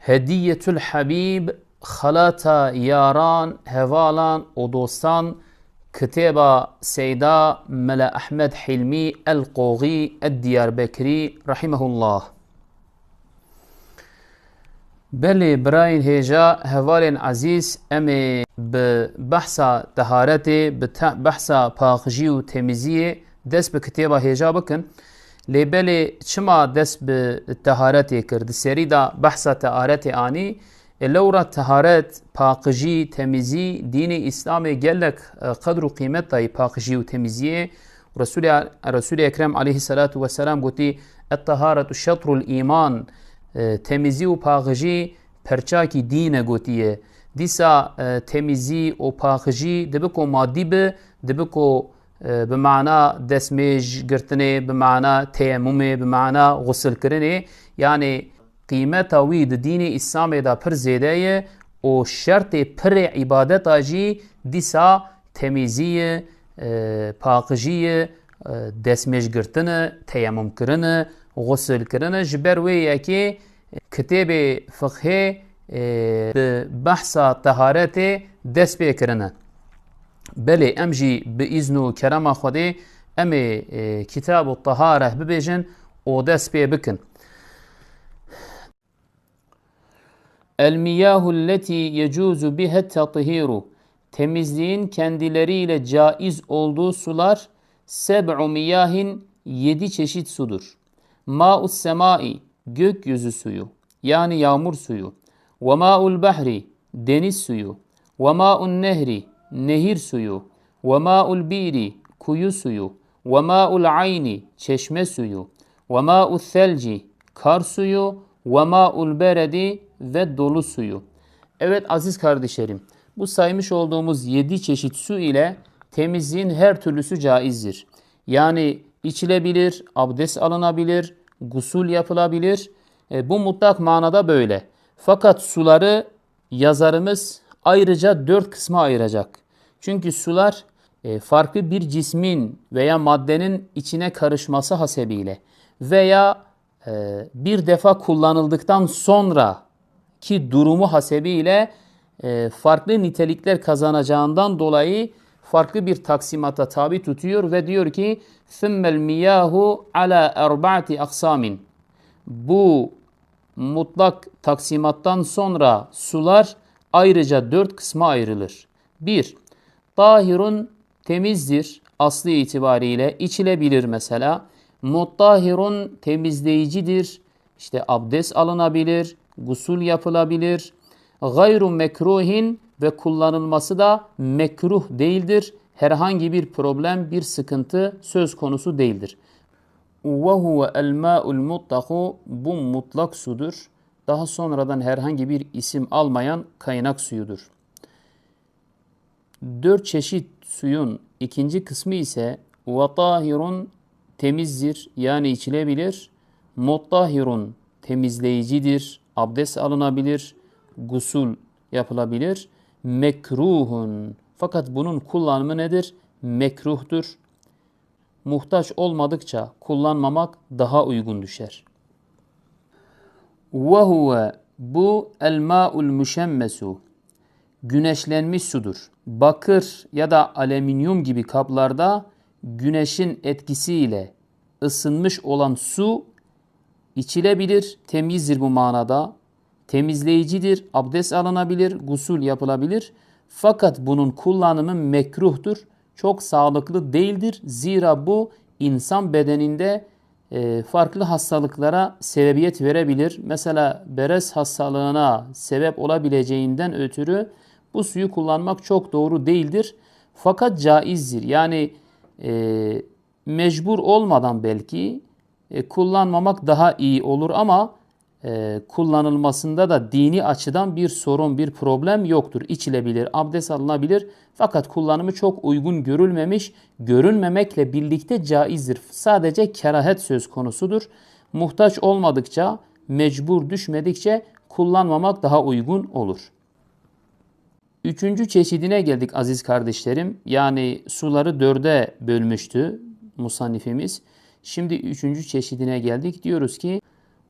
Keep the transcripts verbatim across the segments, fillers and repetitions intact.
Hediyetül Habîb, xelata yaran, hevalan û dostan, kitêba Seyda Mela Ehmed Hilmî El Qoxî Ed Diyarbekirî rahimehullah. Belê birayên hêja, hevalên ezîz, em ê bi behsa teharetê, bi te-, behsa paqijî û temiziyê dest bi kitêba hêja bikin. Lê belê çima dest bi teharetê kir? Di serî de behsa teharetê anî. E, lewra teharet, paqijî, temizî, dînê Îslamê gelek, e, qedr û qîmet dayî paqijî û temiziyê. Resulê, Resulê Ekrem aleyhisselatu vesselam gotî, "Et-teharetu şetrul îman", e, temizî û paqijî perçakî dîn e gotiye. Dîsa, e, temizî û paqijî dibi ku madî bi, dibi ku, e, bi mana destmêj girtinê, bi mana teyemumê, bi mana xusilkirinê, yanî qîmeta wî di dînê Îslamê de pir zêde ye û şertê pirê îbadeta jî dîsa temîzî ye, e, paqijî ye, e, destmêj girtin e, teyemum kirin e, xusil kirin e. Ji ber wê yekê kitêbê fiqhê, e, bi behsa teharetê dest pê kirine. Belê em jî bi îzn û kerema Xwedê em ê, e, Kitab û Tehareh bibêjin û dest pê bikin. El miyahu lletî yecuzu biha tethiru. Temizliğin kendileriyle caiz olduğu sular seb'u miyahin, yedi çeşit sudur. Ma'us semai, gökyüzü suyu, yani yağmur suyu. Ve ma'ul bahri, deniz suyu. Ve ma'un nehri, nehir suyu. Ve ma'ul bi'ri, kuyu suyu. Ve ma'ul ayni, çeşme suyu. Ve ma'u thelci, kar suyu. Ve ma'ul beredi, ve dolu suyu. Evet aziz kardeşlerim, bu saymış olduğumuz yedi çeşit su ile temizliğin her türlüsü caizdir. Yani içilebilir, abdest alınabilir, gusül yapılabilir. E, bu mutlak manada böyle. Fakat suları yazarımız ayrıca dört kısma ayıracak. Çünkü sular, e, farklı bir cismin veya maddenin içine karışması hasebiyle veya, e, bir defa kullanıldıktan sonraki durumu hasebiyle, e, farklı nitelikler kazanacağından dolayı farklı bir taksimata tabi tutuyor ve diyor ki, "Thummel miyahu ala erba'ati aksamin." Bu mutlak taksimattan sonra sular ayrıca dört kısma ayrılır. Bir, tahirun, temizdir, aslı itibariyle içilebilir mesela. Muttahirun, temizleyicidir, işte abdest alınabilir, gusül yapılabilir. Gayru mekruhin, ve kullanılması da mekruh değildir. Herhangi bir problem, bir sıkıntı söz konusu değildir. Ve huve el ma'ul mutlaku, bu mutlak sudur. Daha sonradan herhangi bir isim almayan kaynak suyudur. Dört çeşit suyun ikinci kısmı ise ve tahirun, temizdir, yani içilebilir. Muttahirun, temizleyicidir, abdest alınabilir, gusül yapılabilir. Mekruhun, fakat bunun kullanımı nedir? Mekruhtur. Muhtaç olmadıkça kullanmamak daha uygun düşer. Ve huve, bu, el ma'ul müşemmesu, güneşlenmiş sudur. Bakır ya da alüminyum gibi kaplarda güneşin etkisiyle ısınmış olan su içilebilir, temizdir bu manada. Temizleyicidir, abdest alınabilir, gusül yapılabilir. Fakat bunun kullanımı mekruhtur, çok sağlıklı değildir. Zira bu insan bedeninde, e, farklı hastalıklara sebebiyet verebilir. Mesela berez hastalığına sebep olabileceğinden ötürü bu suyu kullanmak çok doğru değildir. Fakat caizdir. Yani, e, mecbur olmadan belki, e, kullanmamak daha iyi olur ama, e, kullanılmasında da dini açıdan bir sorun, bir problem yoktur. İçilebilir, abdest alınabilir. Fakat kullanımı çok uygun görülmemiş, görünmemekle birlikte caizdir. Sadece kerahet söz konusudur. Muhtaç olmadıkça, mecbur düşmedikçe kullanmamak daha uygun olur. Üçüncü çeşidine geldik aziz kardeşlerim. Yani suları dörde bölmüştü musannifimiz. Şimdi üçüncü çeşidine geldik. Diyoruz ki,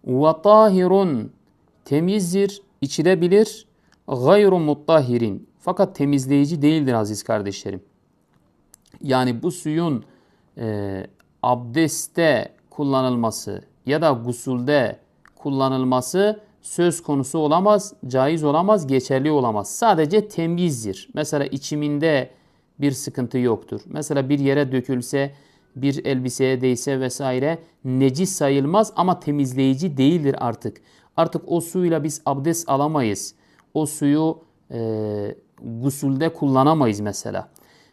ve tahirun, temizdir, içilebilir, gayru muttahirin. Fakat temizleyici değildir aziz kardeşlerim. Yani bu suyun e, abdestte kullanılması ya da gusulde kullanılması söz konusu olamaz, caiz olamaz, geçerli olamaz. Sadece temizdir. Mesela içiminde bir sıkıntı yoktur. Mesela bir yere dökülse, bir elbiseye değse vesaire necis sayılmaz ama temizleyici değildir artık. Artık o suyla biz abdest alamayız. O suyu e, gusulde kullanamayız mesela.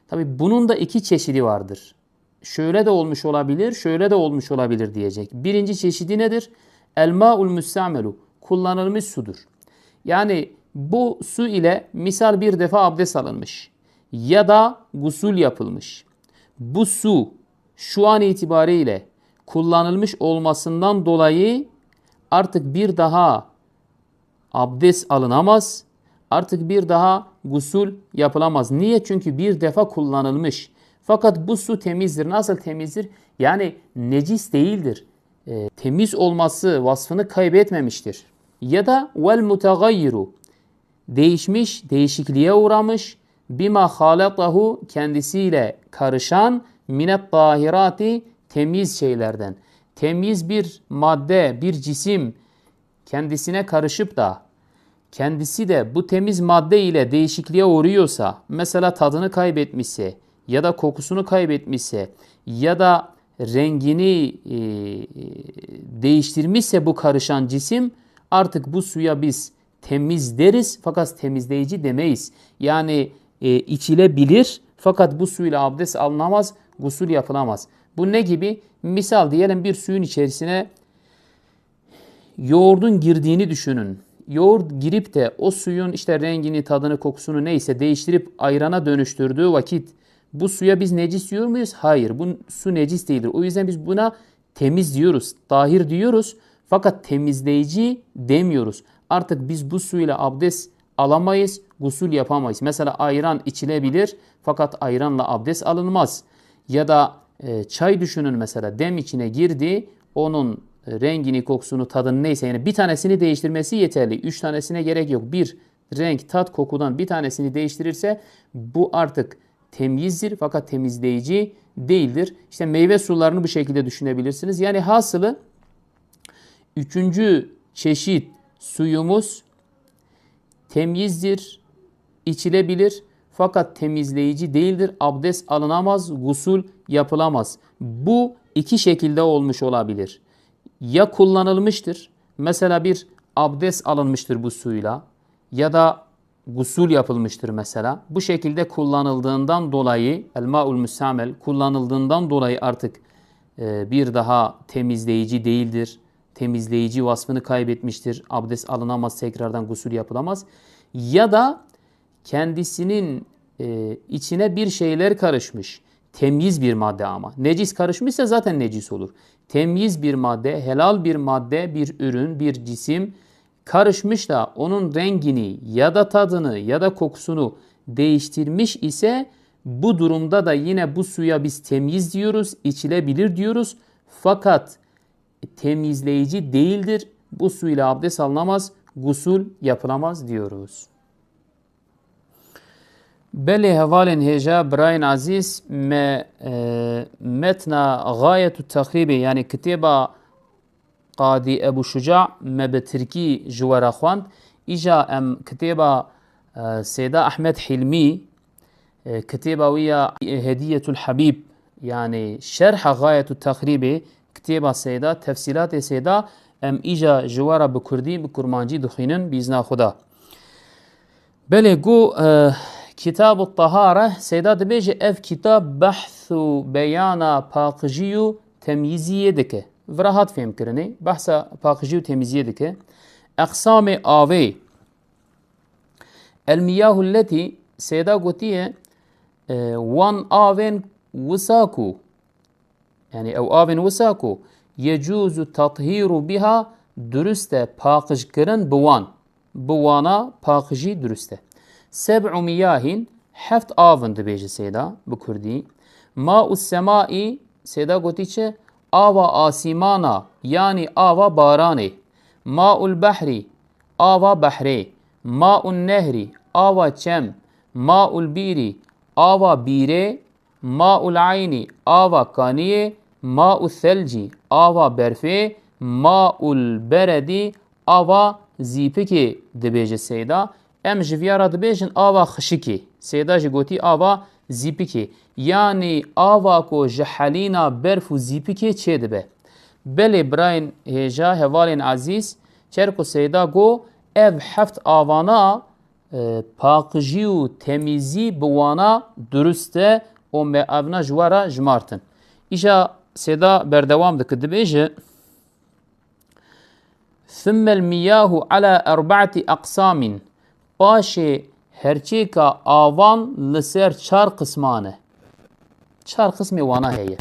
Tabi bunun da iki çeşidi vardır. Şöyle de olmuş olabilir, şöyle de olmuş olabilir diyecek. Birinci çeşidi nedir? El ma'ul müstamelu, kullanılmış sudur. Yani bu su ile misal bir defa abdest alınmış ya da gusül yapılmış. Bu su şu an itibariyle kullanılmış olmasından dolayı artık bir daha abdest alınamaz, artık bir daha gusül yapılamaz. Niye? Çünkü bir defa kullanılmış. Fakat bu su temizdir. Nasıl temizdir? Yani necis değildir. E, temiz olması vasfını kaybetmemiştir. Ya da vel mutagayyiru, değişmiş, değişikliğe uğramış, bima halatahu, kendisiyle karışan, minet tahirati, temiz şeylerden. Temiz bir madde, bir cisim kendisine karışıp da kendisi de bu temiz madde ile değişikliğe uğruyorsa, mesela tadını kaybetmişse ya da kokusunu kaybetmişse ya da rengini e, değiştirmişse bu karışan cisim, artık bu suya biz temiz deriz fakat temizleyici demeyiz. Yani e, içilebilir fakat bu suyla abdest alınamaz, gusül yapılamaz. Bu ne gibi? Misal diyelim, bir suyun içerisine yoğurdun girdiğini düşünün. Yoğurt girip de o suyun işte rengini, tadını, kokusunu neyse değiştirip ayrana dönüştürdüğü vakit bu suya biz necis diyor muyuz? Hayır. Bu su necis değildir. O yüzden biz buna temiz diyoruz, tahir diyoruz. Fakat temizleyici demiyoruz. Artık biz bu suyla abdest alamayız, gusül yapamayız. Mesela ayran içilebilir fakat ayranla abdest alınmaz. Ya da e, çay düşünün mesela, dem içine girdi, onun rengini, kokusunu, tadını neyse, yani bir tanesini değiştirmesi yeterli. Üç tanesine gerek yok. Bir renk, tat, kokudan bir tanesini değiştirirse bu artık temizdir fakat temizleyici değildir. İşte meyve sularını bu şekilde düşünebilirsiniz. Yani hasılı üçüncü çeşit suyumuz temizdir, içilebilir fakat temizleyici değildir. Abdest alınamaz, gusül yapılamaz. Bu iki şekilde olmuş olabilir. Ya kullanılmıştır, mesela bir abdest alınmıştır bu suyla ya da gusül yapılmıştır mesela. Bu şekilde kullanıldığından dolayı, el ma'ul müstamel, kullanıldığından dolayı artık e, bir daha temizleyici değildir. Temizleyici vasfını kaybetmiştir. Abdest alınamaz, tekrardan gusül yapılamaz. Ya da kendisinin e, içine bir şeyler karışmış. Temyiz bir madde ama. Necis karışmışsa zaten necis olur. Temyiz bir madde, helal bir madde, bir ürün, bir cisim karışmış da onun rengini ya da tadını ya da kokusunu değiştirmiş ise bu durumda da yine bu suya biz temyiz diyoruz, içilebilir diyoruz. Fakat temizleyici değildir. Bu suyla abdest alınamaz, gusül yapılamaz diyoruz. Belê hevalên hêja, birayên ezîz, me e, metna Gayetu Texrîbê, yani kitêba Qadî Ebu Şuca, me bi tirkî ji we re xwend. Îja em kitêba e, Seyda Ehmed Hilmî, e, kitêba wî ya Hediyetul Habîb, yani Şerha Gayetu Texrîbê, kitêba Seyda, tefsîlatê Seyda, em îja ji we re bi kurdî, bi kurmancî dixwînin, bi îzna Xuda. Belê, got, e, Kitabu Tahare, Seyda dibêje, ev kitab behs û beyana paqijî û temyîziyê dike. Vira hat fêmkirinê, behsa paqijî û temyîziyê dike. Eqsamê avê. El miyahu lletî, Seyda gotiye, e, wan avên wisa ku, yani ew avên wisa ku, yecûzu tathîru biha, durust e paqijkirin bi wan. Bi wana paqijî durust e. Seb'u miyahîn, heft av in dibêje Seyda bi kurdî. Ma'u semaî, Seyda gotî çi? Ava asîmana, yanî ava baranê. Ma'ul behrî, ava behrê, maun nehrî, ava çem, maul bîrî, ava bîrê, maul eynî, ava kaniyê, mau thelcî, ava berfê, maul beredî, ava zîpikê dibêje Seyda. Em ji viya re dibêjin ava xişikê. Seyda jî gotî ava zîpikê. Yanî ava ku ji helîna berf û zîpikê çêdibe. Belê birayên hêja, hevalên ezîz, çer ku Seyda got, ev heft avana, e, paqijî û temîzî bi wana durust e û me evna ji we re jimartin. Îja Seyda berdewam dike, dibêje, ثم المياه على أربعة أقسام. Paşê herçêka avan li ser çar qisman e. Çar qismê wana heye.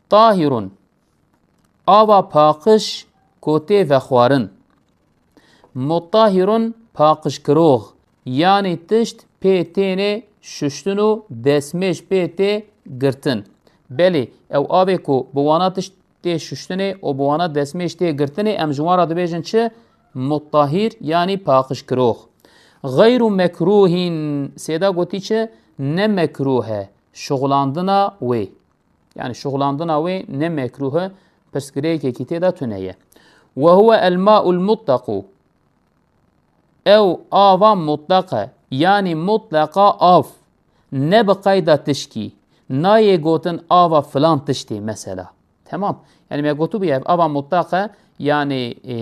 Tahirun, ava paqij ku tê vexwarin. Mutahirun, paqijkirox, yanî tişt pê têne şuştin û destmêj pê tê girtin. Belê, ew avê ku bi wana tişt tê şuştinê û bi wana destmêj tê girtinê, em ji wan re dibêjin çi? Mutahir, yanî paqijkirox. Xeyru mekruhin, Sêda gotî çi? Ne mekruh e, şixulandina wê. Yani şixulandina wê ne mekruh e, pirsgirêkekî tê de tune ye. Ve huwe el ma'ul mutlaku. Ew ava mutlaq e, yanî mutleqa av, ne bi qeyda tişkî, nayê gotin ava filan tiştê mesela. Temam. Yani me gotibû ya ev ava mutlaq e, yani, e,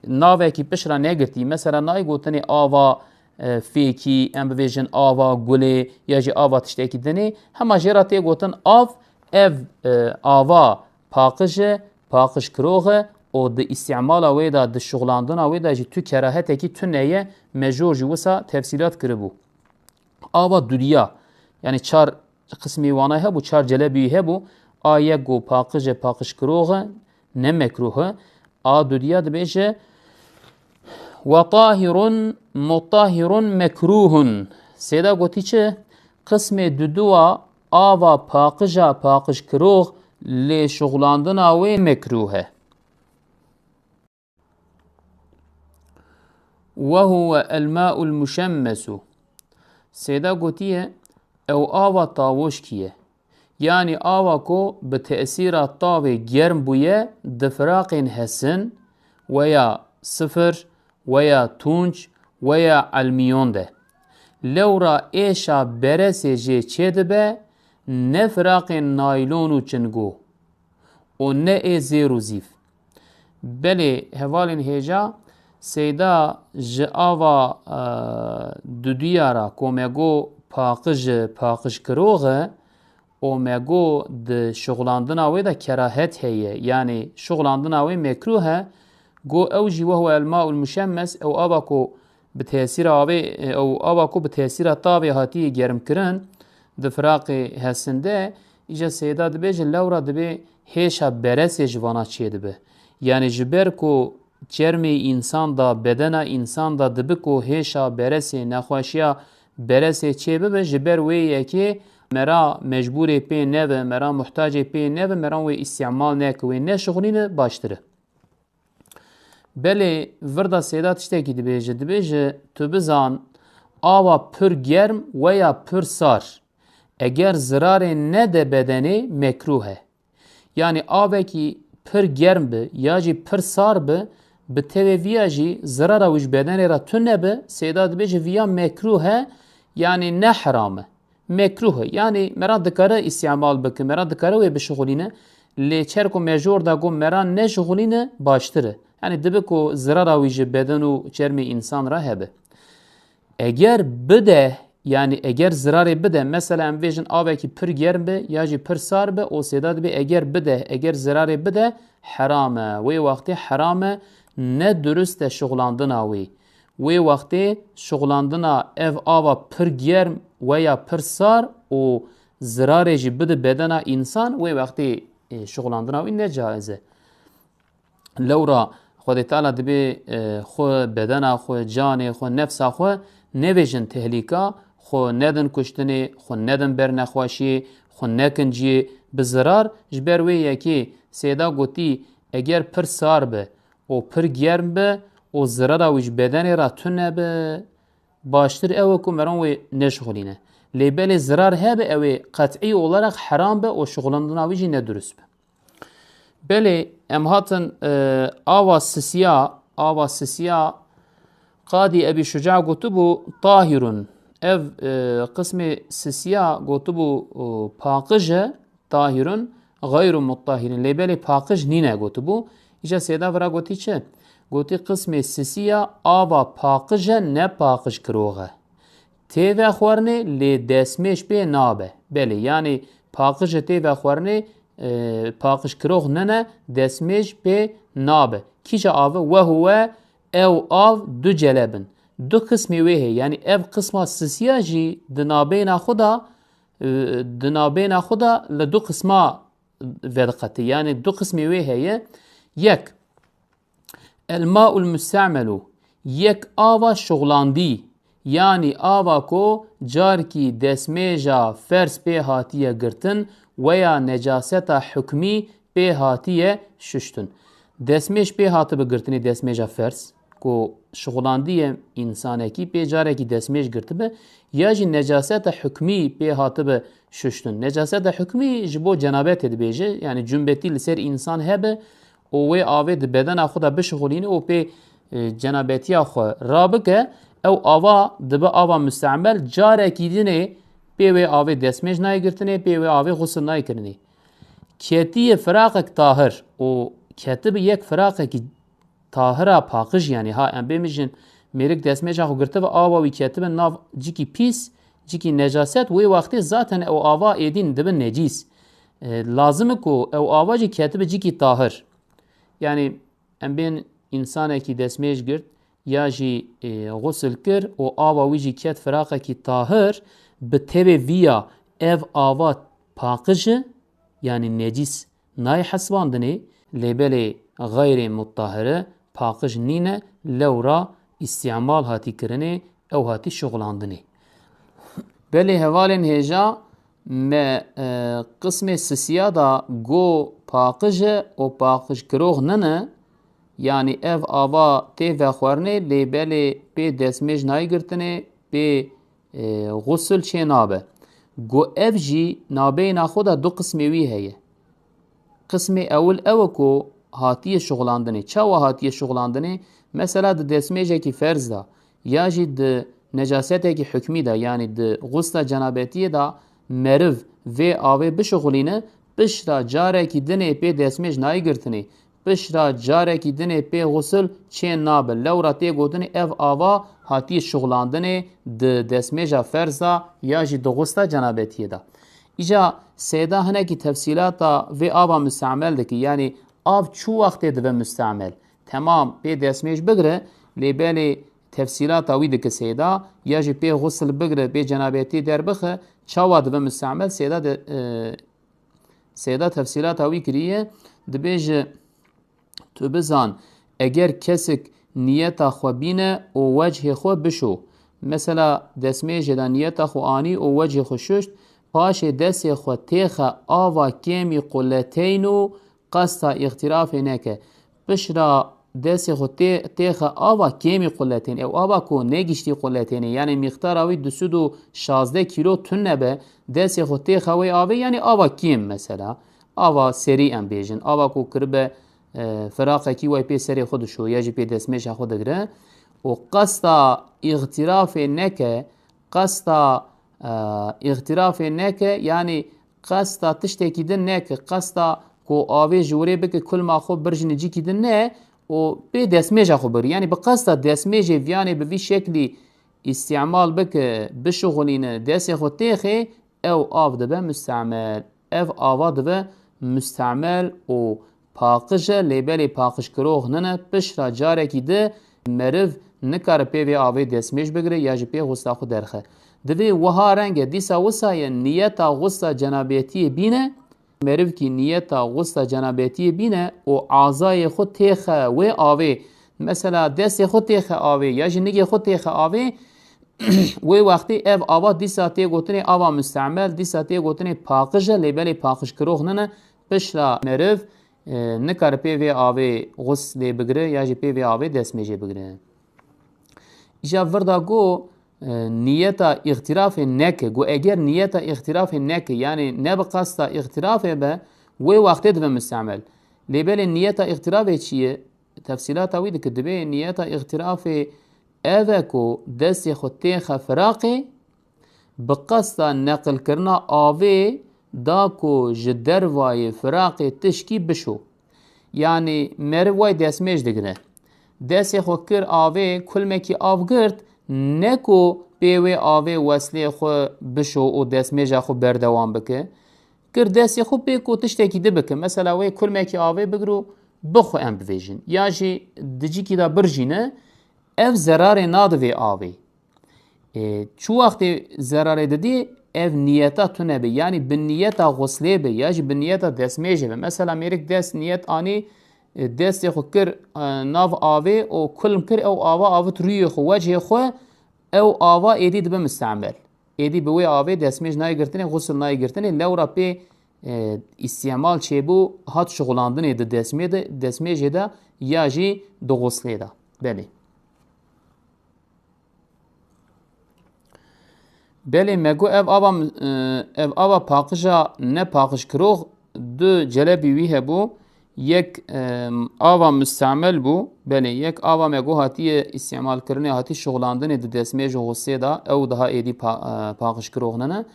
navekî pişt re negirtî. Mesela nayê gotinê ava, e, fêkî, em bibêjin ava gulê ya jî ava tiştekî dinê. Hema jê re tê gotin av, ev, e, ava paqij e, paqijkirox e û di îstîmala wê de, di şixulandina wê de jî tu kerahetekî tune ye, me jor jî wisa tefsîlat kiribû. Ava dudiya, yani çar qismî wana hebû, çar celebî hebû, a yek got paqij e, paqijkirox e, ne mekruh e. A dudiya dibêje, "Ve tahirun mutahirun mekruhun." Sêda gotî çi? Qismê duduwa ava paqija paqijkirox lê şixulandina wê mekruh e. "Ve huwe el ma'ul muşemmesu." Sêda gotiye, ew ava tawoşkî ye. Yanî ava ku bi tesîra tavê germ bûye di firaqên hesin, weya sifir, weya tûnc, weya elmîyon de. Lewra êşa beresê jê çêdibe, ne firaqên naylon û çingo û ne ê zêr û zîv. Belê hevalên hêja, Seyda ji ava, e, duduya re ku me got paqij e, paqijkirox e û me got di şixulandina wê de kerahet heye, yanî şixulandina wê mekruh e, got ew jî "Ve huwe el ma'ul muşemmes", ew ava ku bi tesîra avê, ew ava ku bi tesîra tavê hatiye germkirin, di firaqê hesin de, îca Seyda dibêje, lewra dibê hêşa beresê ji vana çêdibe. Yanî ji ber ku çermê însan de, bedena însan de dibe ku hêşa beresê, nexweşiya beresê çêbibe, ji ber wê yekê me ra mecbûrê pê nebe, me ra muhtacê pê nebe, me ra wê îstîmal neke, wê neşixulîne, baştir e. Belê vir de Sêda tiştekî dibêje, dibêje, tu bizan, ava pir germ weya pir sar, eger zirarê nede bedenê, mekruh e. Yanî avekî pir germ bi ya jî pir sar bi, bi tevê viya jî zirara wî ji bedenê re tune bi, Sêda dibêje, viya mekruh e, yanî ne heram e. Mekruh e. Yanî me ra dikare îstîmal bike, me ra dikare wê bişixulîne. Lê çer ku me jor da got me ra neşixulîne, baştir e. Yanî dibe ku zirara wî ji beden û çermê însan re hebe. Eger bide, yanî eger zirarê bide, mesela em bêjin avekî pir germ be ya jî pir sar be, o Sêda dibê eger bide, eger zirarê bide, heram e. Wê wextê heram e, ne durust e şixulandina wê. Wê wextê şixulandina ev ava pir germ weya pir sar û zirarê jî bide bedena însan, wê wextê, e, şixulandina wî ne caiz e. Lewra Xwedê Teala dibê, e, xwe, bedena xwe, canê xwe, nefsa xwe nevêjin tehlîka, xwe nedin kuştinê, xwe nedin ber nexweşiyê, xwe nekin ciyê bi zirar. Ji ber wê yekê Sêda gotî, eger pir sar be, û pir germ be û zirara wî ji bedenê re tune be, baştir ew e ku meron wê neşixulîne. Lê belê zirar hebe, ew ê qet'î olarak heram be û şixulandina wî jî ne durust be. Belê em hatin, e, ava sisiya, ava sisiya Qadî Ebî Şuca gotibû, "Tahirun." Ev, e, qismê sisiya gotibû, e, paqij e, "Tahirun, xeyru muttahirin." Lê belê paqij nîne gotibû. Îca Seyda vira gotî çi? Gotî, "Qismê sisiya ava paqij e, ne paqij kirox e. Tê vexwerinê, lê desmêj pê nabe." Belê, yanî paqij e tê vexwerinê, e, paqij kirox nene, desmêj pê nabe. Kîja ave? "Wehuwe", ew av, "du celebin." Du qismê wê heye. Yanî ev qisma sisiya jî di nabeyna xwe de, e, di nabeyna xwe de li du qisma vediqetî. Yanî du qismê wê heye. Yek, el-ma'ul musta'melu, yek ava şuxlandî, yanî ava ku carkî desmêja ferz pê hatiye girtin, weya necaseta hukmî pê hatiye şuştin. Desmêj pê hatibe girtinê, desmêja ferz, ku şixulandiye însanekî pê carekî desmêj girtibe, ya jî necaseta hukmî pê hatibe şuştin. Necaseta hukmî ji bo cenabetê dibêje, yanî cumbetî li ser însan hebe û wê avê di bedena xwe de bişixulîne û pê, e, cenabetiya xwe rabike, ew ava dibe ava mustemel, carekî dinê pê wê avê desmêj nayê girtinê, pê wê avê xusl nayê kirinê. Ketiye firaqek tahir û ketibi yek firaqekî tahira paqij, yanî ha em bêmijin mêrik desmêja xwe girtibe, awa wî ketibe nav cikî pîs, cikî necaset, wê wextê zaten ew ava êdîn dibe necîs. E, lazim e ku ew ava jî ketibe cikî tahir. Yanî em bên însanekî desmêj girt ya jî, e, xusl kir û ava wî jî ket firaqekî tahir, bi tevê vî ya ev ava paqij e, yanî necîs nayê hesibandinê, lê belê xeyrê mutahire paqij nîne, lewra îstîmal hatî kirinê, ew hatî şixulandinê. Belê hevalên hêja me, e, qismê sisiya da go paqij e û paqij kirox nine, yanî ev ava tê vexwerinê, lê belê pê desmêj nayê girtinê, pê, e, xusl çê nabe. Go ev jî nabeyna xwe de du qismê wî heye. Qismê ewil ew e ku hatiye şixulandinê. Çawa hatiye şixulandinê? Mesela di desmêjekî ferz de ya jî di necasetekî hukmî de, yanî di xusla cenabetiyê de meriv vê avê bişixulîne, piştre carekî dinê pê desmêj nayê girtinê, piştre carekî dinê pê xusl çê nabe. Lewra tê gotinê ev ava hatiye şixulandinê di desmêja ferz de ya jî di xusla cenabetiyê de. Îca Seyda hinekî tefsîlata vê ava mustemel dike, yanî av çû wextê dibe mustemel? Temam pê desmêj bigire, lê belê tefsîlata wî dike Seyda, ya jî pê xusl bigire, pê cenabetî derbixe, çawa dibe mustemel? Seyda de, e, Seyda tefsîlata wî kiriye, dibêje, Tu bizan, eger kesik niyeta xwe bîne û wechê xwe bişo. Mesela, desmêjê de niyeta xwe anî û wechê xwe şuşt, paşê destê xwe têxe ava kêmî quleteyn û qesta îxtirafê neke. Pişra destê xwe tê-, têxe ava kêmî quleteyn. Ew ava ku negiştî quleteynê, yanî mîqdara wî du sed û şazdeh kîlo tune be, destê xwe têxe wê avê, yanî ava kêm mesela. Ava serî em bêjin. Ava ku kiribe, e, firaqekî, wê pê serê xwe dişo, ya jî pê desmêja xwe digire. Û qesta îxtirafê neke, qesta, e, îxtirafê neke, yanî qesta tiştekî din neke, qesta ku avê ji wirê bike kulma xwe birjine cîkî din ne, û pê desmêja xwe bigre. Yanî bi qesta desmêjê viyanê bi vî şeklî îstîmal bike, bişuxulîne, destê xwe têxê, ew av dibe mustemel. Ev ava dibe mustemel û paqij e, lê belê paqijkirox nine, pişt re carekî di meriv nikare pê vê avê destmêj bigire ya jî pê xusla xwe derxe. Divê wiha reng e, dîsa wisa ye niyeta xusla cenabetiyê bîne, merivkî niyeta xusla cenabetiyê bîne û azayê xwe têxe wê avê, mesela destê xwe têxe avê ya jî nigê xwe têxe avê, wê wextê ev ava dîsa tê gotinê ava mustemel, dîsa tê gotinê paqij e, lê belê paqijkirox nine, pişt re meriv e, nikare pê vê avê xuslê bigire ya jî pê vê avê destmêjê bigire. Îja vir da got, e, niyeta îxtirafê neke. Got eger niyeta îxtirafê neke, yanî ne bi qasta îxtirafê be, wê wextê dibe mustemel. Lê belê niyeta îxtirafê çi ye? Tefsîlata wî dike, dibê niyeta îxtirafê ev e ku destê xwe têxe firaqê, bi qesta neqilkirina avê da ku ji dervayê firaqê tişkî bişo. Yanî meriv way destmêj digire. Destê xwe kir avê, kulmekî av girt, ne ku pê wê avê weslê xwe bişo û destmêja xwe berdewam bike. Kir destê xwe pê ku tiştekî di bike. Mesela wê kulmekî avê bigir û bixwe em bivêjin. Ya jî di cîkî de birjîne, ev zerarê nade vê avê. E, çi wextê zerarê didî, ev niyeta tune be, yanî bi niyeta xuslê be, ya jî bi niyeta destmêjê be. Mesela mêrik dest niyet anî, e, destê xwe kir, e, nav avê û kulm kir, ew ava avit rûyê xwe, wecihê xwe, ew ava êdî dibe mustemel. Êdî bi wê avê destmêj nayê girtinê, xusil nayê girtinê, lewra pê, e, îstîmal çêbû, hat şixulandinê di destmê de, destmêjê de ya jî di xuslê de. Belê. Belê me got ev ava, e, ev ava paqija ne paqijkirok du celebî wî hebû, yek, e, ava mustemel bû, belê yek ava me got hatiye îstîmalkirinê, hatî şixulandinê di destmêj û xusê de, ew daha êdî pa-, e, paqijkirok nene.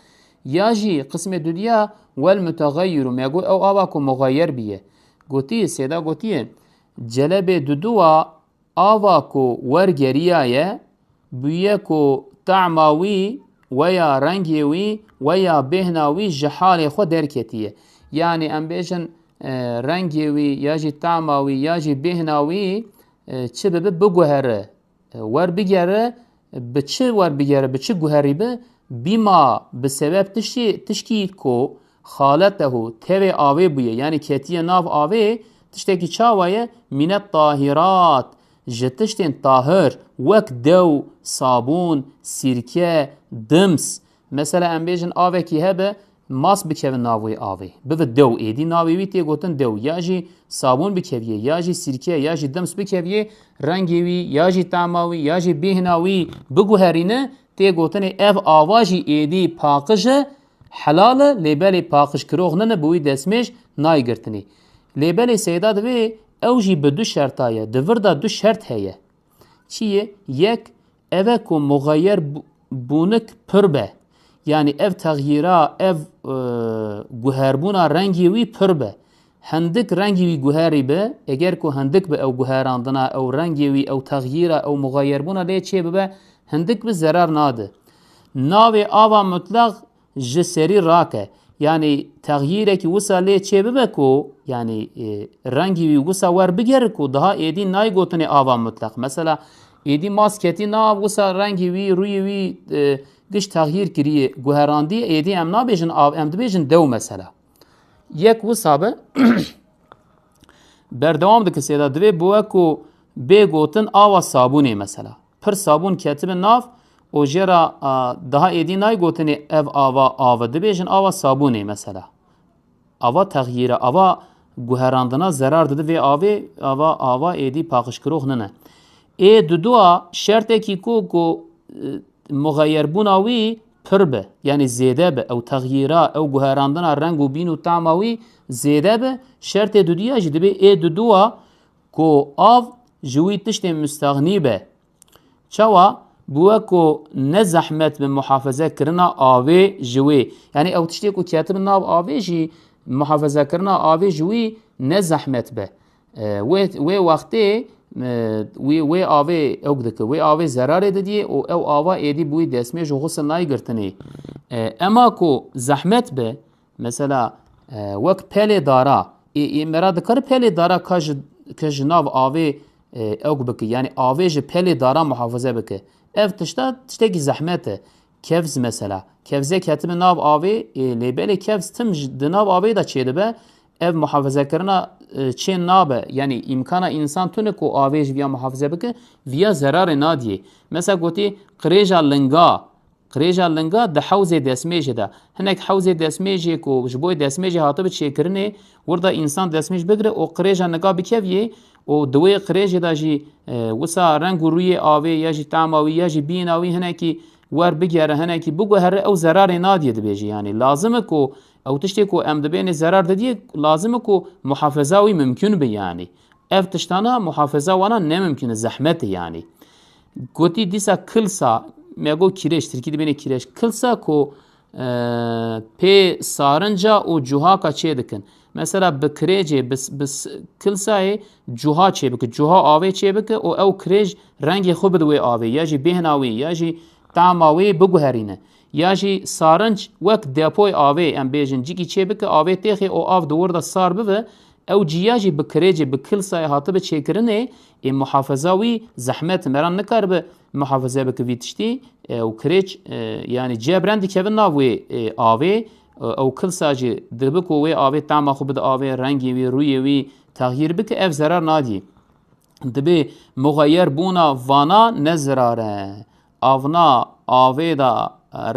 Ya jî qismê dudiya wel mutegayiru, me got ew ava ku mugayer biye. Gotî, sêda gotiye, celebê duduwa ava ku wergeriyaye, bûye ku tama wî weya rengê wî weya bêhna wî ji halê xwe derketiye. Yanî em bêjin, e, rengê wî ya jî tama wî ya jî bêhna wî, e, çi bibe biguhere, e, werbigere, bi çi werbigere, bi çi guherî bi, bîma bi sebeb tiştî, tişkî ku xaletehu, tevê avê bûye, yanî ketiye nav avê, tiştekî çawa ye? Mînet tahirat, ji tiştên tahir, wek dew, sabûn, sîrke, dims. Mesela em bêjin avekî hebe, mas bikeve nav wê avê. Bibe dew, êdî navê wî tê gotin dew. Ya jî sabûn bikeviye, ya jî sîrke, ya jî dims bikeviye, rengê wî, ya jî tama wî, ya jî bêhna wî biguherîne, tê gotinê ev ava jî êdî paqij e, helal e, lê belê paqijkirok nine, bi wî destmêj nayê girtinê. Lê belê seyda divê ew jî bi du şerta ye, di vir de du şert heye. Çi ye? Yek, ev e ku muxeyer bû-, bûnik pir be. Yanî ev texyîra, ev, e, guherbûna rengê wî pir be. Hindik rengê wî guherî be, eger ku hindik bi ew guherandina, ew rengê wî, ew texyîra, ew muxeyerbûna lê çê bibe, hindik bi zerar nade. Navê ava mutleq ji serî rake. Yanî texyîrekî wisa lê çê bibe ku, yanî, e, rengî wî wisa wer bigere ku daha êdî nayê gotinê ava mutleq. Mesela êdî mas ketî nav, wisa rengî wî, rûyê wî, e, giş texyîr kiriye, guherandî, êdî em nabêjin av, em dibêjin dew mesela. Yek wisa be, berdewam dike sêda, divê bi we ku bê gotin ava sabûnê mesela. Pir sabûn ketibe nav û jê re, a, daha êdî nayê gotinê ev ava av e. Dibêjin ava sabûnê mesela. Ava texyîre, ava guherandina zerar dide vê avê, ava, ava êdî paqijkirok nine. Ê dudua şertekî ku, ku, e, muxeyerbûna wî pir be, yanî zêde be, ew texyîra, ew guherandina reng û bîn û tama wî zêde be, şertê dudiya jî dibê ê dudua ku av ji wî tiştên mustexnî be. Çawa? Bi we ku ne zehmet bi muhafaze kirina avê ji wê. Yanî ew tiştê ku ketibe nav avê jî muhafaze kirina avê ji wî ne zehmet be. E, wê, wê wextê, e, wî, wê avê ew dike. Wê avê zerarê didiyê û ew ava êdî bi wî destmêj û xusl nayê girtinê. E, ema ku zehmet be, mesela, e, wek pelê dara, ê, ê mera dikare pelê dara ka ji, ka ji nav avê, e, ew bike. Yanî avê ji pelê dara muhafaze bike. Ev tişta, tiştekî zehmet e. Kevz mesela. Kevzê ketibe nav avê, e, lê belê kevz tim ji, di nav avê de çêdibe, ev muhafezekirina, e, çê nabe. Yanî îmkana însan tune ku avê ji viya muhafaze bike, viya zerarê nadiyê. Mesela gotî, qirêja linga, Qirêja linga di hewzê desmêjê de. Hinek hewzê desmêjê ku ji bo desmêjê hatibi çêkirinê, wir de însan desmêj bigire û qirêja linga bikeviyê û di wê qirêjê de jî, e, wisa reng û rûyê avê ya jî tema wî ya jî bîna wî hinekî wer bigere, hinekî biguhere, ew zerarê nadiyê dibêjî. Yanî lazim e ku ew tiştê ku em dibênê zerar didiyê, lazim e ku muhafeza wî mimkun bi yanî. Ev tiştana muhafeza wana ne mimkun e, zehmet e yanî. Gotî dîsa kilsa, me got kireç, tirkî dibêne kireç. Kilsa ku, e, pê sarinca û cuhaka çê dikin. Mesela bi kirêcê, bi, bi s-, kilsayê cuha çê bike, cuha avê çê bike û ew kirêj rengê xwe bide wê avê, ya jî bêhna wê, ya jî tama wê biguherîne. Ya jî sarinc wek depoy avê, em bêjin, cîkî çê bike, avê têxê û av di wir de sar bibe, ew cîya jî bi kirêcê, bi kilsayê hatibe çêkirinê, ê muhafeza wî zehmet, meran nikaribe muhafeze bike vî tiştî, e, û kirêç, e, yanî cebren dikeve nav wê, e, avê, e, ew kilsa jî dibe ku wê avê tama xwe bide avê, rengê wî, rûyê wî texyîr bike, ev zerar nadî. Dibê muxeyer bûna vana ne zirar e. Avna avê de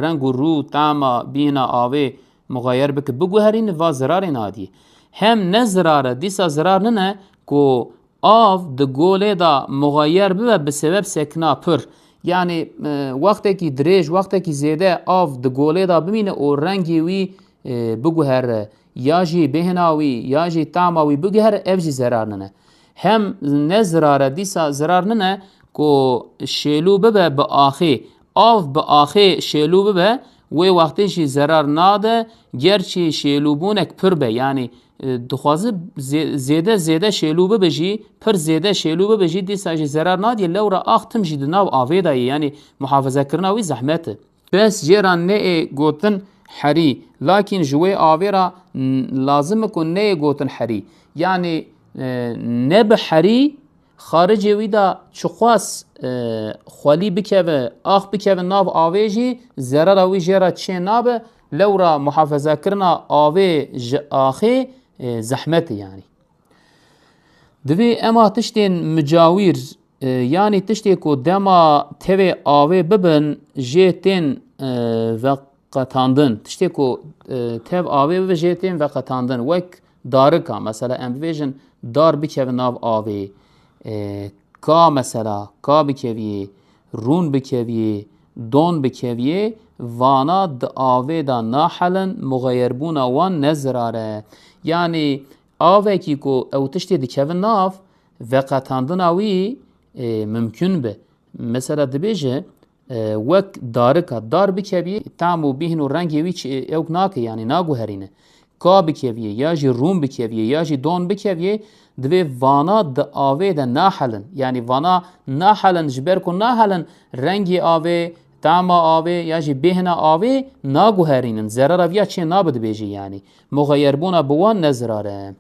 reng û rû, tema, bîna avê muxeyer bike, biguherîne, va zirarê nadî. Hem ne zirar e, dîsa zirar nine ku av di golê de muxeyer bibe bi sebeb sekina pir. Yanî, e, wextekî dirêj, wextekî zêde av di golê de bimîne û rengê wî, e, biguhere, ya jî bêhna wî, ya jî tama wî biguhere, ev jî zerar nine. Hem ne zirar e, dîsa zirar nine ku şêlû bibe bi axê. Av bi axê şêlû bibe, wê wextê jî zerar nade, gerçî şêlûbûnek pir be, yanî, e, dixwaze zê-, zêde, zêde şêlû bibe jî, pir zêde şêlû bibe jî, dîsa jî zerar nadî, lewra ax tim jî di nav avê de ye, yanî muhafezekirina wî zehmet e. Bes jê re neyê gotin herî, lakîn ji wê avê re n-, lazim e ku neyê gotin herî. Yanî, e, ne bi herî, xaricê wî de çiqas, e, xwelî bikeve, ax bikeve nav avê jî, zerara wî jê re çê nabe, lewra muhafezekirina avê ji axê, e, zehmet e yanî. Divê ema tiştên micawîr, e, yanî tiştê ku dema tevê avê bibin, jê tên, e, veqetandin. Tiştê ku, e, tev avê bibe, jê tên veqetandin. Wek darika, mesela em bibêjin dar bikeve nav avê, e, ka mesela, ka bikeviyê, rûn bikeviyê, don bikeviyê, vana di avê de nahelin, muxeyerbûna wan ne zirar e. Yanî avekî ku ew tiştê dikevin nav, veqetandina wî, e, mimkun be. Mesela dibêje, e, wek darika, dar bikeviyê, tam û bîhn û rengê wî çi, ewk nake, yanî naguherîne. Ka bikeviyê, ya jî rûn bikeviyê, ya jî don bikeviyê, divê vana di avê de nahelin. Yanî vana nahelin, ji ber ku nahelin, rengê avê, tama avê, ya jî bêhna avê naguherînin. Zerara viya çê nabe dibêje yanî. Muxeyerbûna bi wan ne zirar e.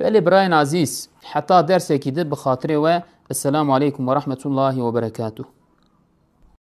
Belê birayên ezîz, heta dersekî din bi xatirê we. Esselamu aleykum ve rahmetullahi ve berekatuh.